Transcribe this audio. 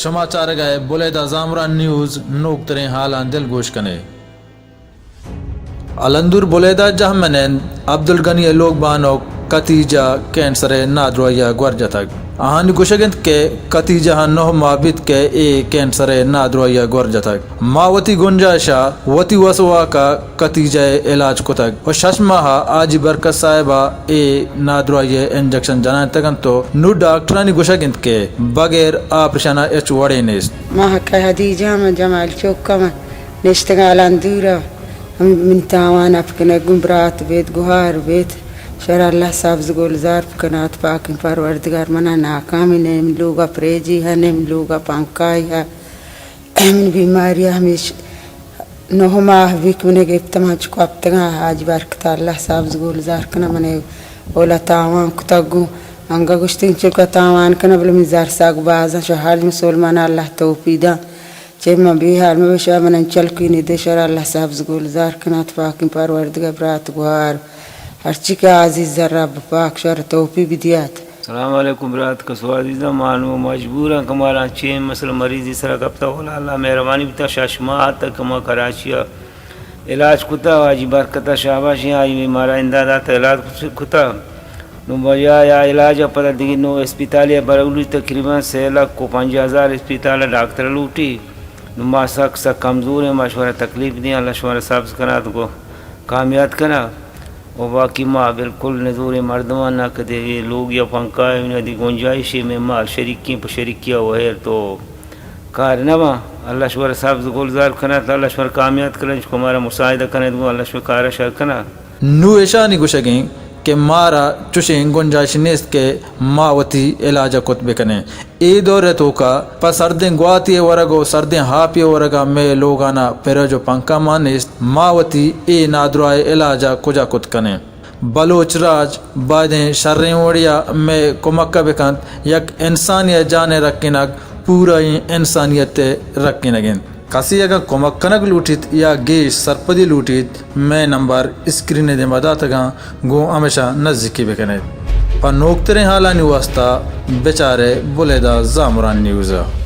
شما چارگ ءَ بلیدہ زامران نیوز۔ نوکتریں حالاں دلگوش کن ئے۔ الندور بلیدہ جہمنند عبدالغنی ءِ لوگ بانک کتیجہ کینسر ءِ نادراہی ءَ گور جتگ۔ آہانی گوشگ انت کہ کتیجہ ءَ نہ ماہ بیت کہ اے کینسر ءِ نادراہی ءَ گور جتگ۔ ما وتی گنجائش ءَ، وتی وس واک ءَ کتیجہ ءِ علاج کتگ ءُ شش ماہ ءَ حاجی برکت صاحب ءَ اے نادراہی ءِ انجکشن جنائینتگ انت ءُ نوں ڈاکٹرانی گوشگ انت کہ بغیر آپریشن ءَ ہچ وڑے نیست۔ ما کہ حدیجہ، من جمال چوک ءَ من نشتگاں الندور ءَ۔ ہم من تاوان اپ کنگ گوں برات بیت، گوہار بیت۔ شر اللہ سبز گلزار بکنات، پاکیں پروردگار منا ناکامی نیم لوگ ءَ پریجی ءَ، نیم لوگ ءَ پنکائی ءَ۔ من بیماری ءَ ہمیش نہ ماہ بیت، من گپت، من چکو ہپتگاں۔ حاجی برکت اللہ سبز گلزار کنہ، من اولا تاوان کتگ گوں۔ انگا گوشتیں چکا تاوان کنہ، بلے من زر ساگ بازاں، شو حال مسلمان اللہ توفیق داں۔ چہ من بے حال مبشہ، من انچل کوئی ندے۔ شر اللہ سبز گلزار کنات، پاکیں پروردگار برات گوہار ہرچی کہ عزیز رب پاک شر توفیق بدیات۔ السلام علیکم برات کسو عزیزاں، ما نوں مجبوراں کہ مارا چین مسئلہ مریضی سرا کپتا، ولا اللہ مہربانی بوتا، شش ماہ تک ما کراچی ءَ علاج کتا، حاجی برکت ءَ شاباش ایں، آئی مارا امداد داتا، علاج کتا۔ نوں بجائے آ علاج ءَ پدا دگہ نوں اسپتال ءَ برگ لوٹی، تقریباً سے لکھ و پنجاہ ہزار اسپتال ءَ ڈاکٹر لوٹی۔ نوں ما سک سک کمزور ایں، ما شمارا تکلیف دیاں، اللہ شمارا سبز کنات گوں کامیات کنات۔ و باقی ما بالکل نزوریں مردماں نہ کدے اے لوگ یا پنکا اے، نہ دی گنجائش اے، مئے مال شریکیں، پہ شریکیا و ہیر تو کار نہ باں۔ اللہ شمارا سبز گلزار کنات، اللہ شمارا کامیات کنات، چکو مارا مساعدہ کنات گوں، اللہ شمارا کارا شر کنات۔ نوں اشانی گوشگیں کہ مارا چشیں گنجائش نیست کہ ما وتی علاج ءَ کت بکنیں۔ اے دور ءِ توکا پہ سردیں گواتی ءِ ورگ و سردیں ہاپی ءِ ورگا مئے لوگانا پریج و پنکھا مان نیست۔ ما وتی اے نادراہ ءِ علاج ءَ کجا کت کنیں؟ بلوچ راج بائدیں شریں وڑیا مئے کمک ءَ بکنت۔ یک انسانے ءِ جان ءِ رکینگ پورائیں انسانیت ءِ رکینگ انت۔ کسے اگاں کمک کنگ لوٹیت یا گیش سرپدی لوٹیت، مئے نمبر اسکرین ءِ دیما داتگاں، گوں ہمیشاں نزیکی بکنیت۔ پہ نوکتریں حالانی واسطہ بچارے بلیدہ زامران نیوز ءَ۔